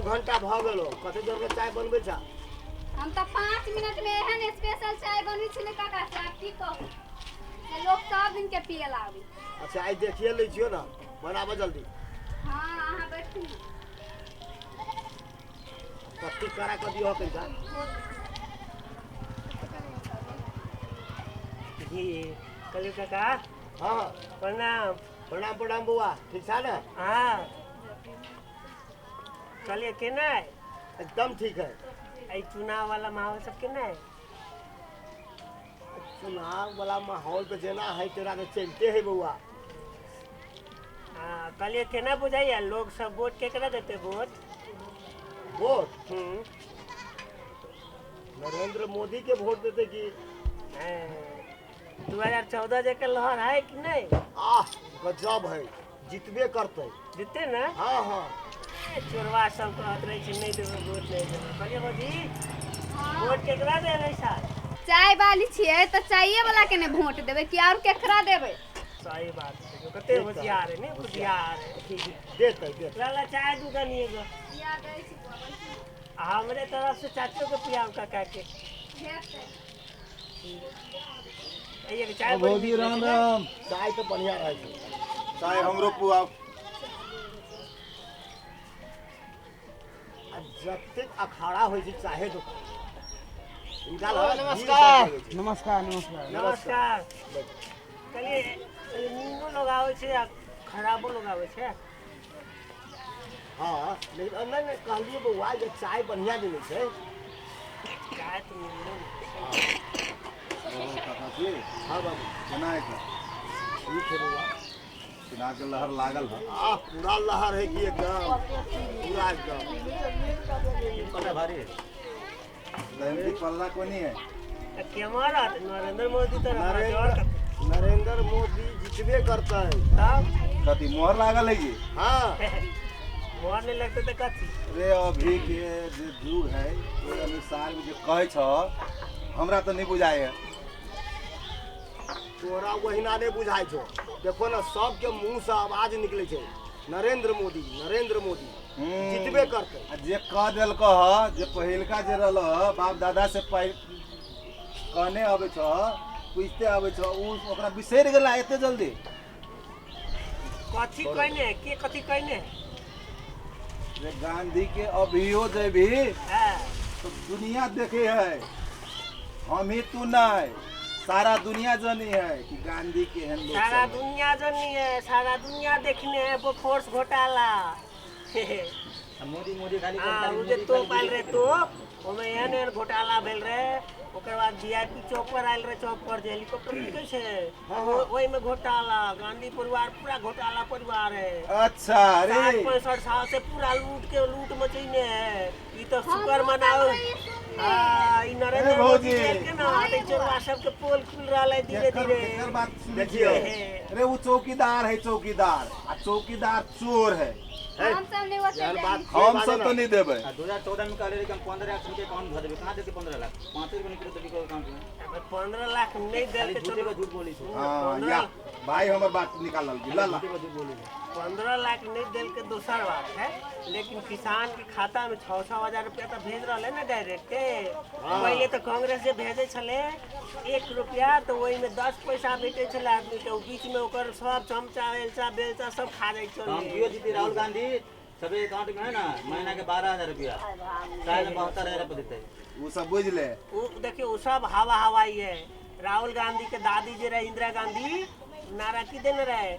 घंटा भऽ गेलो, कते देर में चाय बनबै छा? हम तऽ 5 मिनट में एहन स्पेशल चाय बनबै छी ने काका साहब, की कहू, से लोग सब दिन के पिए ला आबै। अच्छा, आइ देखिए लै छियौ ने, बनाबऽ जल्दी। हाँ, अहाँ बैठू ने। पत्ती कड़ा कऽ दियौ कनिका। जी कलू काका। हाँ। प्रणाम। प्रणाम प्रणाम बौआ, ठीक छा ने? हाँ, कहलिए केना है? एकदम ठीक है। एहि चुनाव वाला माहौल सब केना है? चुनाव वाला माहौल तऽ जेना है तेना तऽ चलते है बौआ। हाँ, कहलिए केना बुझाइया लोग सब वोट केकरा देते वोट? वोट? हम्म। नरेंद्र मोदी के वोट देते की। 2014 जकर लहर है कि नहीं? आह गजब है, जीतबे करते। जीतते ना? हाँ हाँ। चोरवा सब कहत रहे छै नहीं देबै वोट, नहीं देबै। कहलिए भौजी वोट केकरा देबै साल? चाय वाली छियै तऽ चाये वाला के ने वोट देबै कि और केकरा देबै? सही बात छै, कते होशियार है ने, बुधियार है। देते देते। लाला चाय दू कनी एगो। पिया दै छी बौआ, बैठू ने। आ हमरे तरफ से चाचो के पियाओ काका के। हेतै। एक चाय। भौजी राम राम। चाय तऽ बढ़िया रहै छै। चाय हमरो पुआव। आ जतेक अखाड़ा होइ छै चाहे दुकान इनका लग नमस्कार नमस्कार नमस्कार। नमस्कार। कहलिए नीमो लोग आबै छै आ खराबो लोग आबै छै। हाँ, लेकिन नहीं नहीं, कहलिए बौआ जे चाय बढ़िया मिलै छै। चाय तऽ मिललो नहि। ओ काका जी। हाँ बाबू। केना है? ठीक है बौआ। चुनाव के लहर लागल है। आह पूरा लहर है कि एकदम पूरा एकदम। पता भारी है। दहन पल्ला कोनी है। तऽ केम्हर रहत नरेंद्र मोदी तऽ नरेंद्र नरेंद्र मोदी जीतबे करतै। तब कथी मोहर लागल है जी? हाँ। मोहर नहीं लगते तऽ कथी? रे अभी के जे युग है ओहि अनुसार जे कहै छ हमरा तऽ नहीं बुझाय है। तोरा ओहिना नहि बुझाइ छौ, देखो ने सबके मुंह से आवाज निकलै छै नरेंद्र मोदी नरेंद्र मोदी जीतबे करतै। आ जे कह देलको ह जे पहिलका जे रहल ह बाप दादा से कहने अबै छ पूछते अबै छ उ ओकरा बिसरि गेला एते जल्दी। कथी कहने के कथी कहने? रे गांधी के अभियो जेबी हाँ। तो दुनिया देखे है, हम ही तू नहीं सारा दुनिया जानी है कि गांधी के एहन लोग सारा सब है। दुनिया जानी है, सारा दुनिया देखने है वो फोर्स घोटाला। मोदी मोदी खाली। हाँ, उ जे तोप आयल रहे तोप, ओमे एहन एहन घोटाला भेल रहे। ओकर बाद वीआईपी चौक पर आयल रहे, चौक पर जे हेलीकॉप्टर निकलै छै ओहिमे घोटाला। गांधी परिवार पूरा घोटाला परिवार है। अच्छा अरे 60-65 साल से पूरा लूट के लूट मचैने है। ई तऽ शुक्र हमहूँ मनाओ। सब रहियै सुनने। हाँ, ई नरेंद्र ए मोदी भौजी। के ना तऽ चोरवा सबके पोल खुल रहल है धीरे केकर धीरे। केकर बात सुनै देखियौ। छियै? अरे वो चौकीदार है चौकीदार, आ चौकीदार चोर है। हम सब नहि ओते एहन बात जानै। हम सब तो नहीं देबै। 2014 में कहले रहे कि हम 15 लाख रुपये अकाउंट भर देबै, कहाँ देते 15 लाख? 5 रुपये निकले तो अकाउंट में। 15 लाख नहीं खाली देलकै। झूठे पे झूठ बोली छो। हाँ या भाई हमर बात निकालल ला ला। झूठे पे झूठ बोली छो। 15 लाख नहीं दिल के दोसर बात है, लेकिन किसान के खाता में 6-6 हजार रुपया तो भेज रहा है ना डायरेक्ट। पहले तो कांग्रेस जे भेजे छले 1 रुपया तो वही में 10 पैसा भेटे छले आदमी के, बीच में ओकर सब चमचा वेलचा बेलचा सब खा जाए तो हम छले। जियो जीती राहुल गांधी सबे अकाउंट में है ना महीना के 12,000 रुपया, साल में 72,000 रुपया देते। वो सब बुझ ले। वो देखियो वो सब हवा हवाई है। राहुल गांधी के दादी जे रहे इंदिरा गांधी, नारा की देने रहे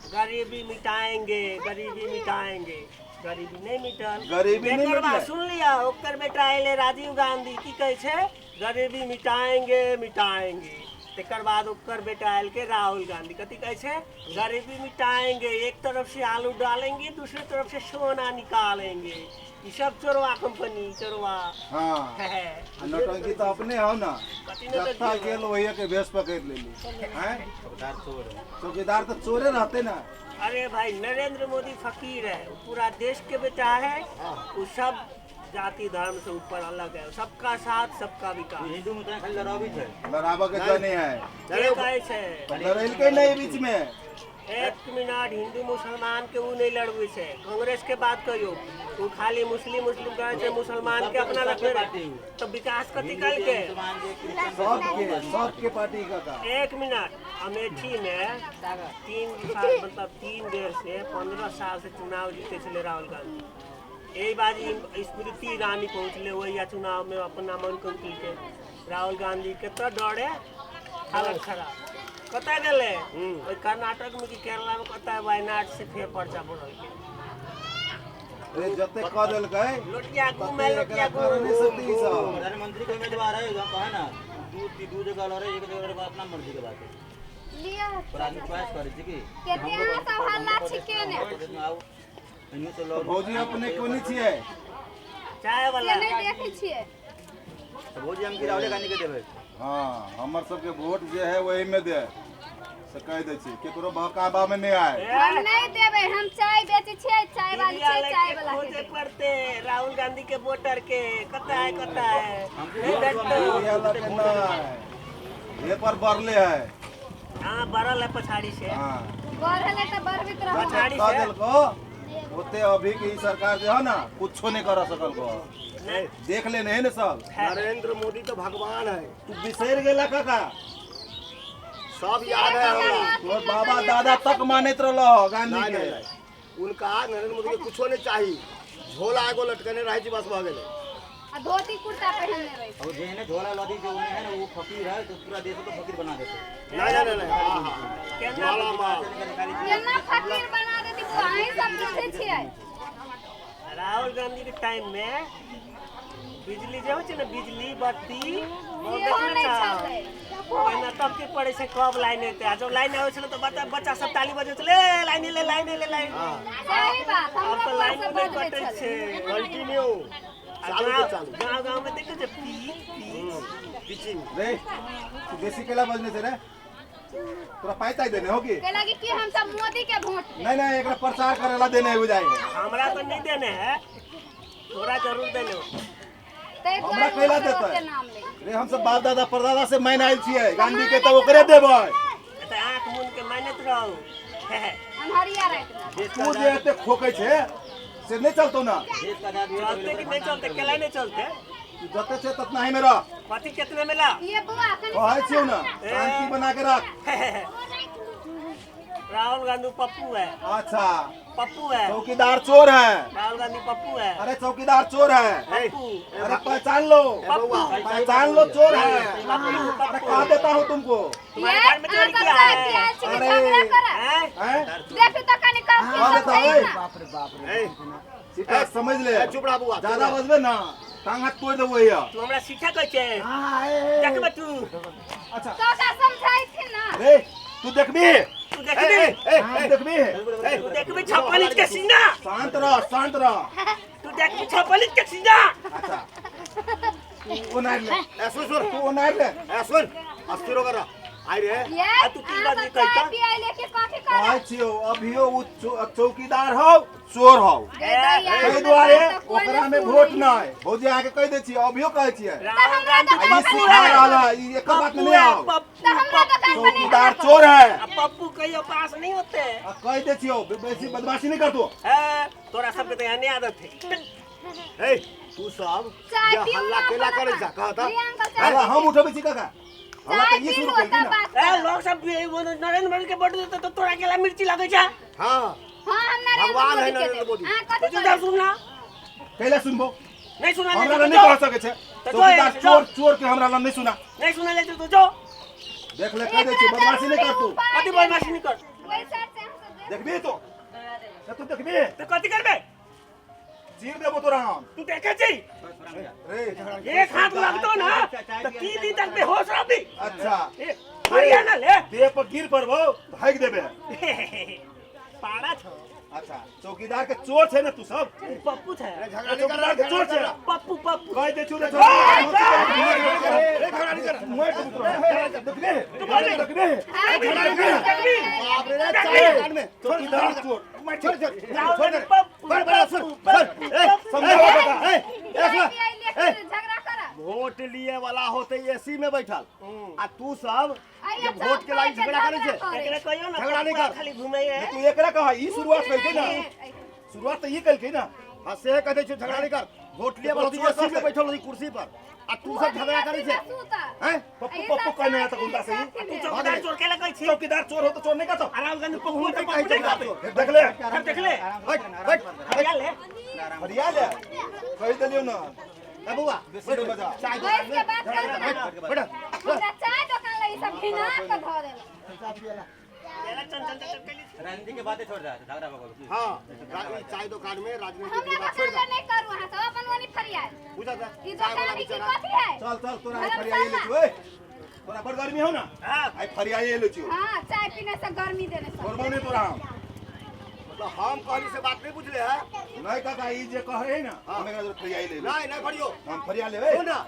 गरीबी मिटाएंगे गरीबी मिटाएंगे, गरीबी नहीं मिटल। गरीबी नहीं एकर बाद मिटलै। सुन लिया ओकर बेटा अयलै राजीव गांधी की कहै छै गरीबी मिटाएंगे मिटाएंगे। तकर बाद ओकर बेटा आयल के राहुल गांधी कथी कहै छै गरीबी मिटाएंगे, एक तरफ से आलू डालेंगे दूसरे तरफ से सोना निकालेंगे। ई सब चोरवा कंपनी चोरवा। हाँ है। आ नौटंकी तो अपने हो ना, कथी नौटंकी जत्ता हो? गेल वही के भेष पकड़ लेली हैं। चौकीदार चोर है। चौकीदार तो चोरे रहते ना। अरे भाई नरेंद्र मोदी फकीर है, वो पूरा देश के बेटा है, वो सब जाति धर्म से ऊपर अलग है, सबका साथ सबका विकास। हिंदू मुसलमान खाली लड़ाबी छै। लड़ाबा के जने है। के कहै छै? लड़ेलकै नहीं बीच में। एक मिनट, हिंदू मुसलमान के ऊ नहीं लड़बै छै। कांग्रेस के बात कहियो, ऊ खाली मुस्लिम मुस्लिम कहै छै, मुसलमान के अपना रखने पार्टी। तो विकास कथी कलके? मुसलमान के सबके सबके पार्टी काका। एक मिनट, अमेठी में 3 साल, मतलब 3 बेर से, 15 साल से चुनाव जीते छलै राहुल गांधी। एहि बाजी स्मृति ईरानी पहुँचले ओहि चुनाव में अपन नामांकन केलकै। राहुल गांधी कतऽ डरे हालत खराब, कतऽ गेलै? ओहि कर्नाटक में कि केरला में कतऽ, वायनाड से फेर पर्चा भरलकै। अरे जते कह देलकै लोटिया गुम है, तते लोटिया एकरा कर गुम। नहीं सकती ई सब। प्रधानमंत्री के उम्मीदवार है, हम कहे ना दू दू जगह लड़े, एक जगह लड़े, अपना मर्जी के बात है। लिअ। पर आदमी चॉइस करे छै कि केते अहाँ सब हल्ला छिके ने। प्रदेश में आउ, एन्नू से लड़ू। भौजी, अपने कोनी छियै? चाय से वाला। नहि देखै छियै। तऽ भौजी, हम की राहुले गांधी के देबै। हाँ, हमर सबके वोट जे है वही में दे से कहि दै छी, केकरो बहकावा में नहीं आए। हम नहि देबै। हम चाय बेचै छियै, चाय वाली इंडिया छियै, चाय लगे वाला के खोजे देबै। पड़ते राहुल गांधी के वोटर के, कतऽ है, कतऽ है, नहीं भेटतो। इंडिया लगे नहीं, ये पर बढ़ले है। हाँ, बढ़ल है पछाड़ी से। हाँ। बढ़ल है तऽ बढ़बैत रहब। पछाड़ी कह से। देलको ओते अभी के ई सरकार जे है ना, कुछो नहीं कर सकल को। नहीं। देख लेने है ने सब। नरेंद्र मोदी तो भगवान है। तू बिसरि गेला काका। सब याद है हमरा। तोर बाबा दादा तक मानैत रहलो गांधी नहीं के। नहीं नहीं, उनका नरेंद्र मोदी के कुछो नहीं चाहिए, झोला एगो लटकने रहे छी, बस भऽ गेलै। आ धोती कुर्ता पहिनने रहै। और जेहने झोला लदी जो उन्हें है ना, वो फकीर है तो पूरा देश को फकीर बना देते। नहीं नहीं नहीं, हाँ हाँ। केना? झोला माल। केना फकीर बना देती बुआ, अहीं सब बुझै छियै। राहुल गांधी के टाइम में बिजली जे होइ छै ने, बिजली बत्ती बहुत सेहो देखने नहि छौ। छलै। पहिने तब की पड़ै छै, कब लाइन एतै? आ जब लाइन आबै छलै तऽ बच्चा बच्चा सब ताली बजबै छलै, "ए, लाइन एलै, लाइन एलै, लाइन।" सही बात। आब हमरो तऽ बौआ लाइन सब नहि बजबै कटै छलै। छै। कंटिन्यू आ चालू के गाँव चालू। गाँव गाँव में देखै छै पीच पीच। पिचिंग। रे, तू बेसी केला बजने छै रे? तोरा पाइ ताइ देने हो की? कैला कि हम सब मोदी के वोट देब। नहीं नहीं, एकरा प्रचार करेला देने हो जाए। हमरा तऽ नहि देने है, तोरा जरूर देने हो। ताहि हमरा दुआरे कैला ओकर देतै? ओते नाम लै। रे, हम सब बाप दादा परदादा से मान आयल छियै गांधी के, तऽ ओकरे देबै। तऽ आँख मुन के मानैत रहू। अन्हरिया राति मे। देश का तू जे एते खोकै छै से नहीं चलतो ना। देश का आजाद हुआ। चलते कि नहीं चलते? केला नहीं चलते? तू जते छै ततना ही में रह। कथी कितने मिला? ये बुआ कनि। कहै छियौ ना, शांति बना के रख। राहुल गांधी पप्पू है। अच्छा। पप्पू है। चौकीदार चोर है। राहुल गांधी पप्पू है। अरे, चौकीदार चोर है। पप्पू। अरे, पहचान लो, पहचान लो, चोर है। अरे, कहा देता हूँ तुमको। तुम्हारे ये घर में अहाँ चोरी सब किया चाय है? पियाल छी कि अरे। झगड़ा करऽ? हैं? हैं? देखू तऽ कनि कथी कहा देता समझाइए है? ना। बाप रे बाप रे। सीधा समझ ले। ए, चुप रह बुआ। ज्यादा बजबे ना, टांग हाथ तोड़ देबो भैया। तू हमरा शिक्षा कहै छै? देखबे तू। अच्छा। काका समझाइथिन ना। रे, तू देखबी। तू देखबी। तू देखबी। तू देखबी 56 इंच के सीना। शांत रह, शांत रह। तू देखबी 56 इंच के सीना। अच्छा, तू ओनार ले। ए, सुन सुन। तू ओनार ले। ए, सुन, अस्थिर होकर रह आई रे। ये आ तू की अहाँ बात सब नहीं कहता? चाय पियाले कि कथी कहै करऽ? छियौ, अभियो उ चौकीदार हौ, चोर हौ। गे दैया, ताहि हमरा दुआरे तऽ कोइ ओकरा नहि में सुनै। वोट नहीं। भौजी, अहाँके कहि दै छियै, अभियो कहै छियै। राहुल गांधी आ ई पप्पू सिखा है। रहल है, ई एकर बात में पप्पू नहीं है। आओ। पप्पू। तऽ हमरा दोकान पर नहीं। चौकीदार चोर है। आ पप्पू कहियो पास नहीं होते। आ कहि दै छियौ, बेसी बदमाशी नहीं कर तू। है, तोरा सबके तऽ एहने आदत है। ए, तू सब चाय जे पीऊ हल्ला ना केला अपन करै अपन। छा, कहता। लिअ अंकल, चाय हल्ला पीऊ। हम उठबै छी काका, हल्ला चाय तऽ ई पीलू शुरू तब केलखिन ना। बात ए, करब। लोग सब भी वो नरेंद्र मोदी के वोट देते तो तोरा केला मिर्ची लागै छै? हाँ। हाँ, हम नरेंद्र भगवान है मोदी के नरेंद्र देब। मोदी। अहाँ कथी तो करब? सुनना। कैला सुनबो? नहीं सुना हमरा जाए लग तो नहीं जो। कह सकै छै। तो जो चौकीदार यहाँ से चोर जो। चोर के हमरा लग नहीं सुना। नहीं सुना जाए तो जो। देख ले, कह दै छियौ, बदमाशी नहीं कर तू। कथी बदमाशी नहीं कर? ओहि साइड से अहाँ सब देख। देखबी तो से तू देखबी। तो कथी करबे? चीर देबो तोरा हम। तू देखे छी। रे। एक हाथ लगतो ना तो 3 दिन तक बेहोश रहबी। अच्छा। ए, हरियाणा ना ले। देह पर गिर पड़बो तऽ हाकि देबे। पारा छो। अच्छा, चौकीदार के चोर छै ने तू सब? उ पप्पू छै। झगड़ा नहीं कर। चौकीदार के चोर छै। पप्पू, पप्पू। कहि दै छियौ रे, मोरि देबो तोरा। देखबे, देखबे। बाप रे रे, चाय दुकान में चौकीदार चोर। छोड़ छोड़ राहुल छोड़। गांधी पप्पू। बड़ बड़, सुन सुन, ए। समझाओ काका। ए ए, चाय सुन। पियाले कि झगड़ा करऽ? वोट लिए वाला होते एसी में बैठल आ तू सब आइए जे वोट के लाइन झगड़ा करे छे। एकरा कहियो ना, झगड़ा नहीं पप्पू कर। खाली घूमे है। तू एकरा कह, ई शुरुआत कलकै ना, शुरुआत तऽ ई कलकै ना। हाँ, से कह दै छियौ, झगड़ा नहीं कर। वोट लिए वाला चोर एसी में बैठल होती कुर्सी पर आ तू सब झगड़ा करे छे हैं? पप्पू पप्पू कहने आता गुंडा से ही। तू चौकीदार चोर के लगै छी। चौकीदार चोर हो तो चोर नहीं कहता। आराम गांधी पप्पू तऽ पप्पू नहीं कहबै। देख ले। हम देख ले। बैठ बैठ। हरिया ले। हरिया ले, कहि देलियौ ना। ए बौआ, बेसी नहीं मजा। चाय बैठ के बात कर ना। बैठ बैठ। हमरा चाय दुकान लगी सब घिना के धऽ देलक। चल चल चल चल। राजनीति के बातें छोड़ रहा है, झगड़ा भगो। हाँ, चाय दुकान में राजनीति हमरा की बात छोड़ दुकान दे। लग नहीं करू, अहाँ सब अपन ओनी फरियाद। बुझा जा। ई चाय वाला दुकान की बेचारा। कथी है? चल चल, तोरा आइ फरियाइए ले छियौ। तोरा बड़ गर्मी हौ ना? हाँ। आइ फरियाइए ले छियौ। हाँ, चाय पीने से गर्मी देने सब। छोड़बौ नहीं तोरा हम। मतलब हम कहली से बात नहीं बुझले है? नहीं काका, ई जे कहै है ना, हम एकरा जरा फरियाइए ले। नहीं नहीं फरियो। हम फरिया लेबै। सुन ना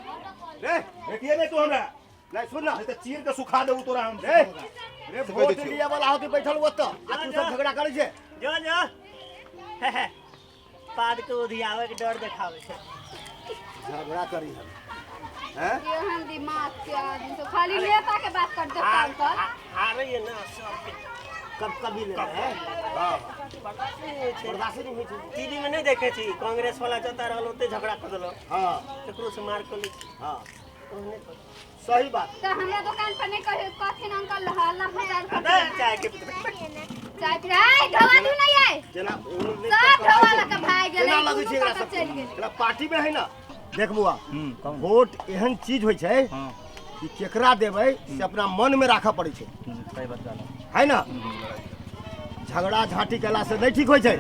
रे, भेटिए नहीं तू हमरा। नहीं सुन ना, नहीं तऽ चीर के सुखा देबू तोरा हम। रे रे, से वोट कहि दै छियौ। लिए वाला होती बैठल ओतऽ आ तू सब झगड़ा करे छे। जो जो पाद के उधियावे के डर देखावे छै। झगड़ा करी हम हैं? एहन दिमाग के आदमी तो खाली नेता के बात कर दुकान पर। हारे है ना सबके। कब कभी ले है। हां, बर्दाश्त नहीं होइ छै। बर्दाश्त नहीं होइ छै। टीवी में नहीं देखे छी, कांग्रेस वाला जता रहल ओते झगड़ा कर देलक। हां। केकरो से मार कर लै छी। हां, ओहने कर। सही बात। तो हमरा दुकान पर नहीं कहे कथिन अंकल हल्ला फसाद। अबे चाय के चाय पी आय, ढवा दू नहीं आय। जेना सब ढवा लऽ के भागि गेलै, केना लगै छै दुनू एकरा कतऽ सबके? चलि गेलै। एकरा पार्टी में है ना। देख बुआ, वोट एहन चीज होइ छै कि केकरा देबै से अपना मन में राखऽ पड़ै छै। सही बात कहला। है ना? झगड़ा झांटी केला से नहीं ठीक होइ छै।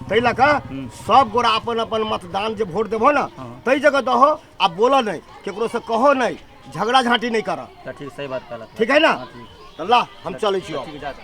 ताहि लऽ कऽ सब गोरा अपन अपन मतदान जे वोट देबहो ना, ताहि जगह दहो आ बोलऽ नहीं, केकरो से कहो नहीं, झगड़ा झांटी नहीं करऽ। तऽ ठीक, सही बात कहला। ठीक है ना? हाँ, ठीक। तऽ ला, हम चलै छी। ठीक, जा जा।